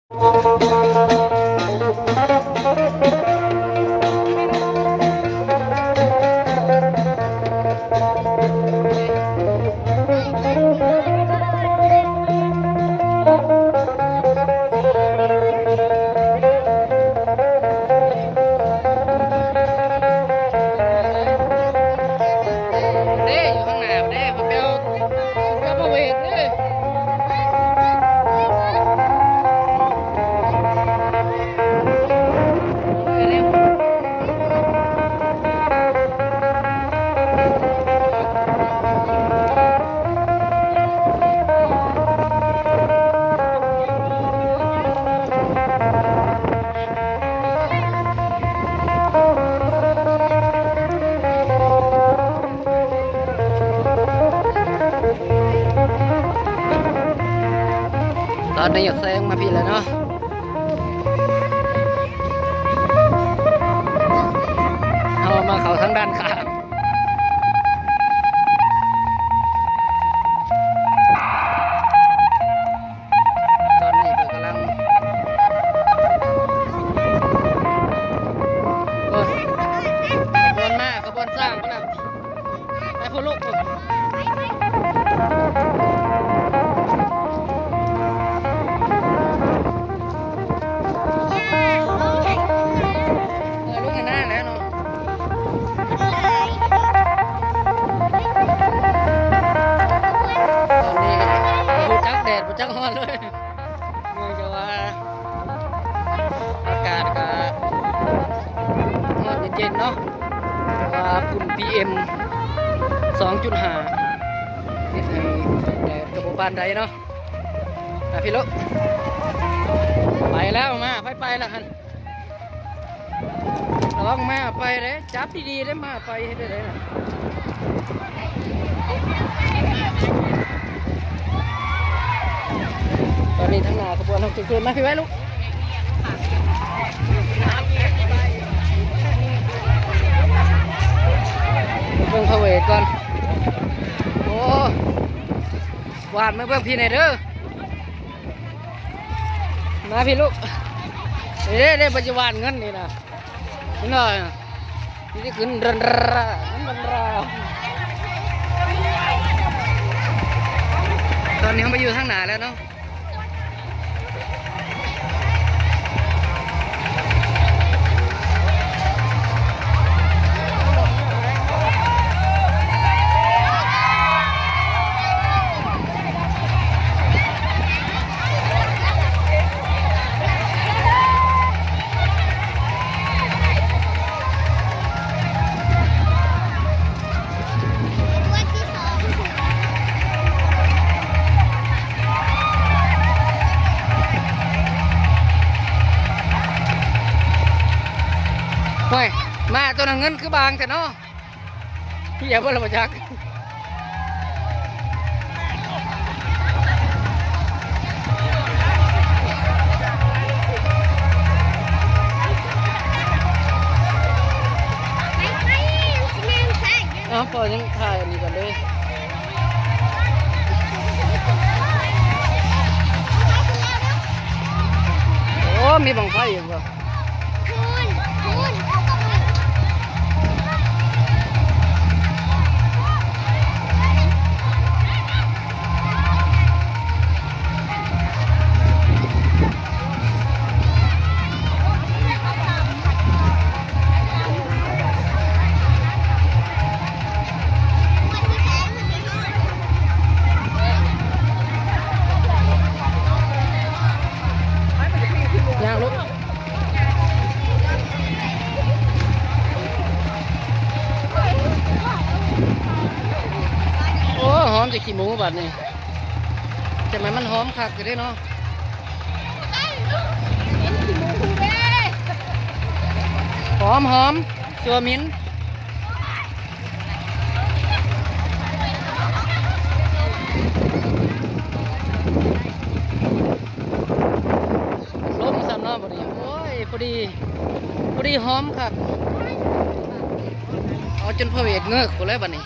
ເດ້ ຢູ່ຂ້າງໜ້າເດ້ ພວກເຈົ້າ ພວກເຈົ້າພາເວດເດ້. ຕອນນີ້ແຊງມາພີ້ແລ້ວເນາະ. ເຮົາມາເຂົ້າທາງດ້ານຂ້າງ. ຕອນນີ້ເພິ່ນກຳລັງ ໂອ້ຍ ຂະບວນມ້າ ຂະບວນຊ້າງພຸ້ນນະ. ໄປພຸ້ນລູກ ເອີ ລົງໃນໜ້າແລ້ວເນາະ. ຕອນນີ້ບໍ່ຮູ້ຈັກແດດ ບໍ່ຈັກຮ້ອນເລີຍ ເນື່ອງຈາກວ່າ ອາກາດກະຮ້ອນເຢັນໆເນາະ ເພາະວ່າຝຸ່ນ ພີເອັມ ສອງຈຸດຫ້າ ເຮັດໃຫ້ແດດກະບໍ່ປານໃດເນາະ. ອາ ພີ້ລູກ ໄປແລ້ວ ມາ ໄປ ໄປແລ້ວຫັ້ນ. ລະວັງມ້າໄປເດ້ ຈັບດີໆເດ້ ມ້າໄປເຮັດໄດ້ໃດນະ. ຕອນນີ້ທາງໜ້າຂະບວນເຮົາຄືນມາ ພີ້ໄວ້ລູກ ເບິ່ງພາເວດກ່ອນ. ໂອ້ ຫວ່ານມາເບິ່ງພີ້ແດ່ເດີ. ມາພີ້ລູກ ເດ້ ເດ້ ປັດຈຸບັນເງິນນີ້ນະ ເຫັນບໍ່ ນີ້ຂຶ້ນຣັນຣາ ຂຶ້ນຣັນຣາ. ຕອນນີ້ເຮົາໄປຢູ່ທາງໜ້າແລ້ວເນາະ. ໂອ້ຍ ມ້າໂຕນັ້ນເງິນຄືບາງແທ້ເນາະ. ເຫຍບໍ່ລະບໍ່ຈັກ ເອົາ ພໍຍັງຖ່າຍອັນນີ້ກ່ອນເດີ. ໂອ້ ມີບັ້ງໄຟອີກບໍ່? ຍ່າງລູກ. ໂອ້ ຫອມແຕ່ຂີ້ໝູບາດນີ້ ຈັ່ງໃດມັນຫອມຄັກຢູ່ເດ້ເນາະ. ຫອມໆ ຊົ່ວໝິ່ນ. ລົມຊ້ຳເນາະບັດນີ້ ໂອ້ຍ ພໍດີ ພໍດີຫອມຄັກ ເອົາຈົນພະເວດເງີກພຸ້ນແຫຼະບັດນີ້.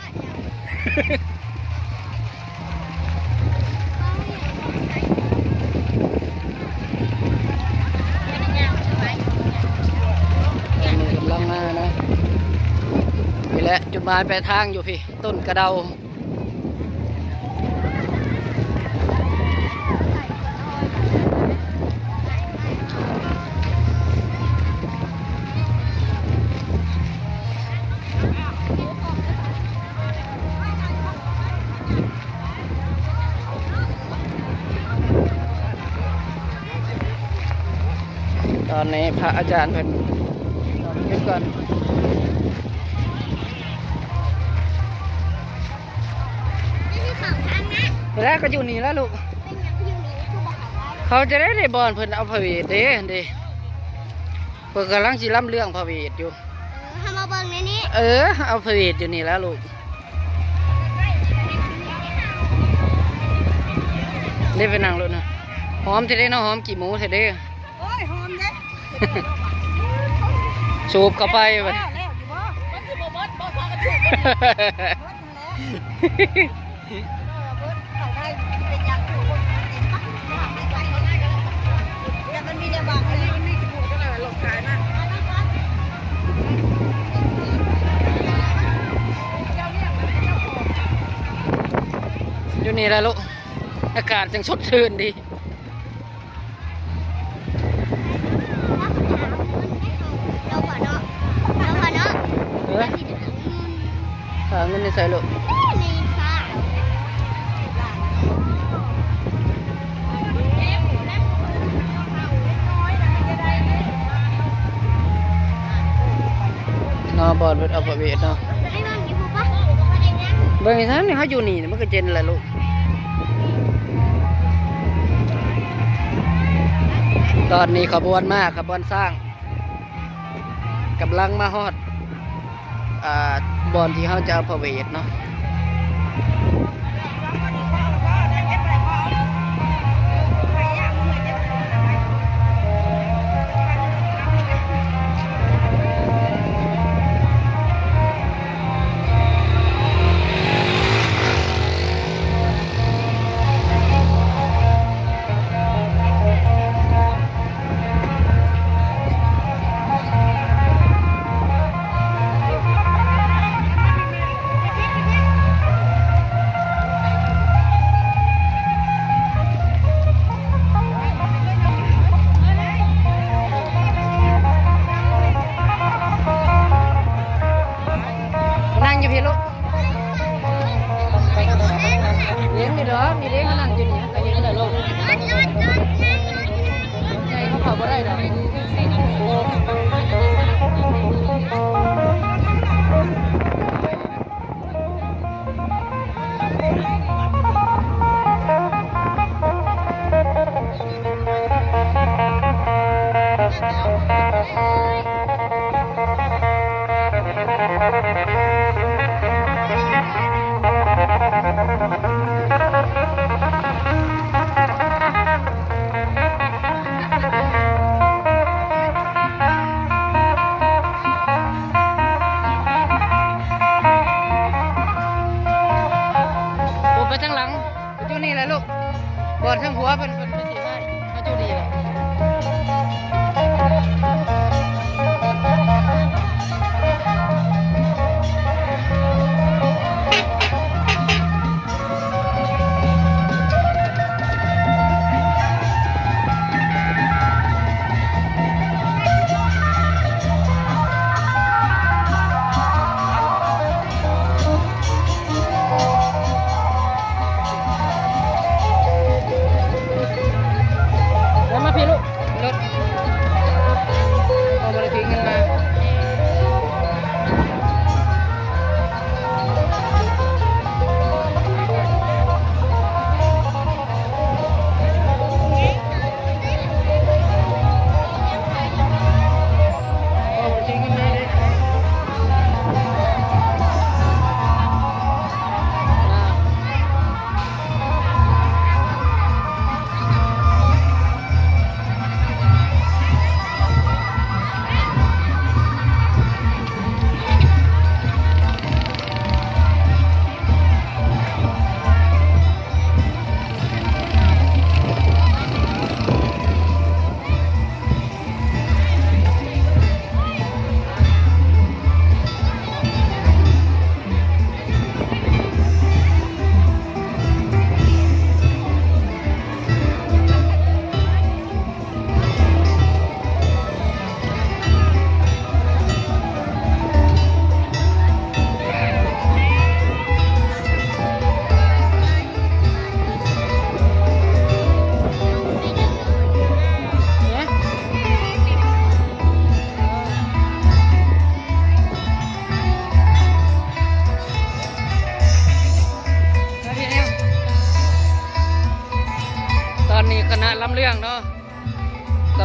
ແລະ ຈຸດໝາຍປາຍທາງຢູ່ພີ້ ຕົ້ນກະເດົາ. ຕອນນີ້ພະອາຈານເພິ່ນ ເກັບກ່ອນ ແລ້ວກໍຢູ່ນີ້ແຫຼະລູກ. ເຂົາຈະໄດ້ ໄດ້ບ່ອນເພິ່ນເອົາພະເວດເດ້ ເດ້ ເພິ່ນກຳລັງຊິລຳເລື່ອງພະເວດຢູ່. ເອີ ເຮົາມາເບິ່ງໃນນີ້ ເອີ ເອົາພະເວດຢູ່ນີ້ແຫຼະລູກ. ເດ້ ໄປນັ່ງໂລດນະ ຫອມແທ້ເດ້ເນາະ ຫອມຂີ້ໝູແທ້ເດ້. ໂອ້ຍ ຫອມເດ້ ສູບເຂົ້າໄປ ເອີ ແລ້ວຢູ່ບໍ່? ມັນຊິບໍ່ໝົດບໍ່? ພາກັນສູບເບິດ ເບິດຫັ້ນແຫຼະ. ຢູ່ນີ້ແຫຼະລູກ ອາກາດຈັ່ງສົດຊື່ນດີ. ເອີ ຫາເງິນຢູ່ໃສລູກ? ເນາະ ບ່ອນເພິ່ນເອົາພະເວດເນາະ. ເບິ່ງຊັ້ນ ເຮົາຢູ່ນີ້ມັນກໍເຢັນແຫຼະລູກ. ຕອນນີ້ຂະບວນມ້າ ຂະບວນຊ້າງ ກຳລັງມາຮອດ ອ່າ ບ່ອນທີ່ເຮົາຈະເອົາພະເວດເນາະ. ນັ່ງຢູ່ພີ້ລູກ. ເຫຼັງຢູ່ດອກ ນີ້ເດ້ ມານັ່ງຢູ່ນີ້ ກໍເຫັນແລ້ວລູກ. ໃຫຍ່ເຂົາເຂົ້າບໍ່ໄດ້ດອກ.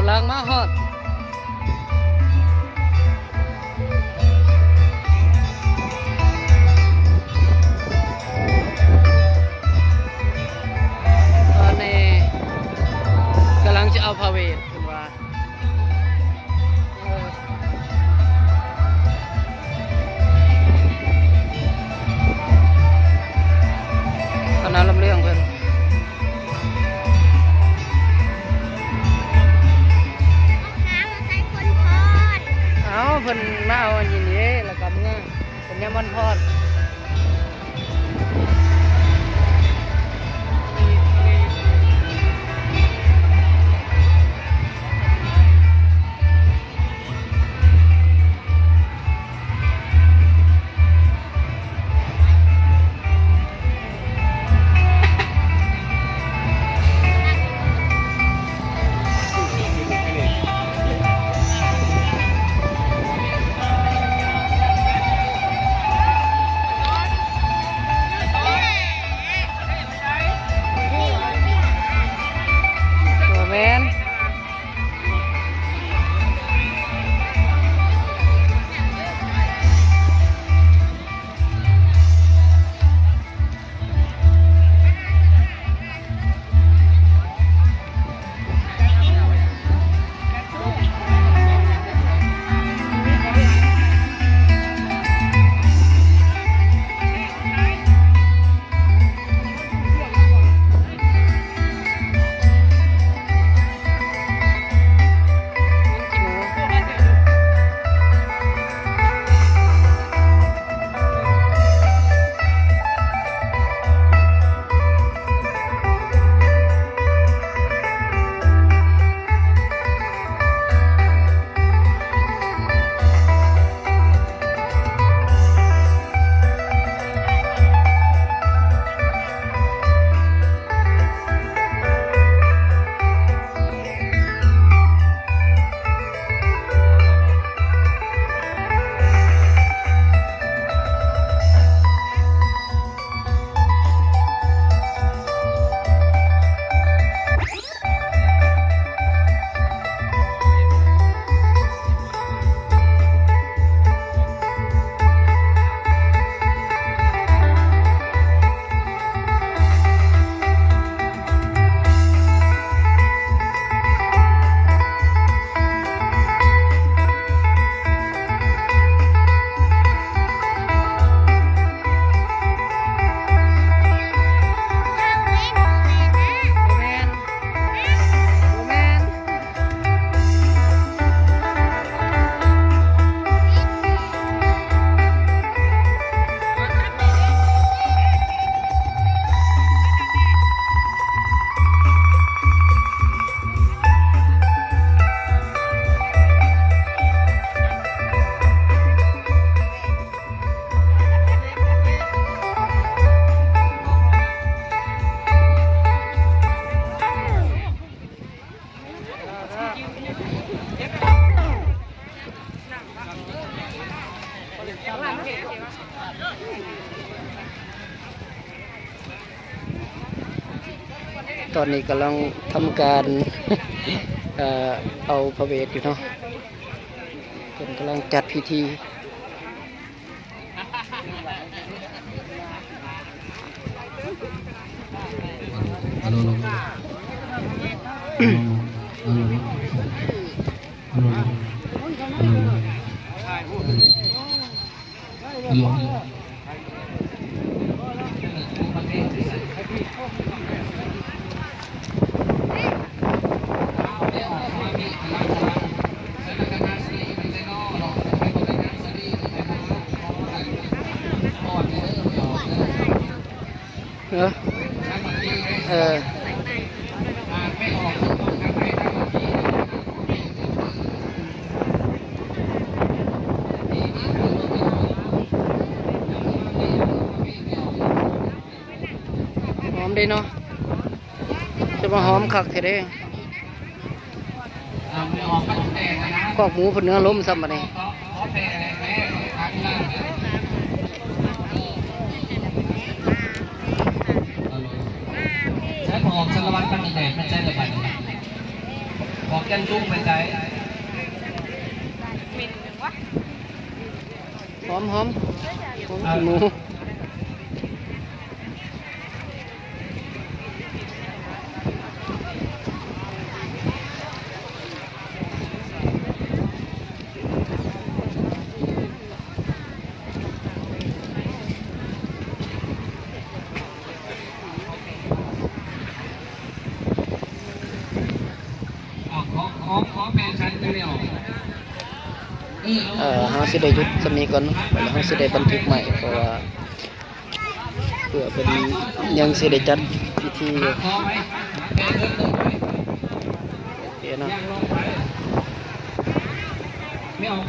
ກຳລັງມາຮອດ ຕອນນີ້ກຳລັງຈະເອົາພາເວດ ເພິ່ນວ່າ. ຄະນະລຳເລື່ອງເພິ່ນ ເອົາ ເພິ່ນມາເອົາອັນນີ້ເດ້ ແລ້ວກໍເມືອ ເປັນຍາມວັນພອດ. ບໍ່ແມ່ນ. ຕອນນີ້ກຳລັງທຳການ ເອີ ເອົາພະເວດຢູ່ເນາະ ເພິ່ນກຳລັງຈັດພິທີ. ເອີ ເອີ ຫອມເດ້ເນາະ ຈະມາຫອມຄັກແທ້ເດ້. ຄອກໝູເພິ່ນເນື້ອລົ້ມຊ້ຳບາດນີ້. ໃຊ້ຜ້າອ້ອມສາລະວັດ ມັນແດດມັນໃຊ້ລະບາດນີ້. ຂ ອອກແກ່ນສູງໄປໃສ? ຫອມໆ ຫອມຂີ້ໝູ. ເອີ ເຮົາຊິໄດ້ຢຸດສ່ຳນີ້ກ່ອນເນາະ ແລ້ວເຮົາຊິໄດ້ບັນທຶກໃໝ່ ເພາະວ່າ ເພື່ອເພິ່ນຍັງຊິໄດ້ຈັດພິທີຢູ່. ໂອເຄເນາ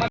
ະ.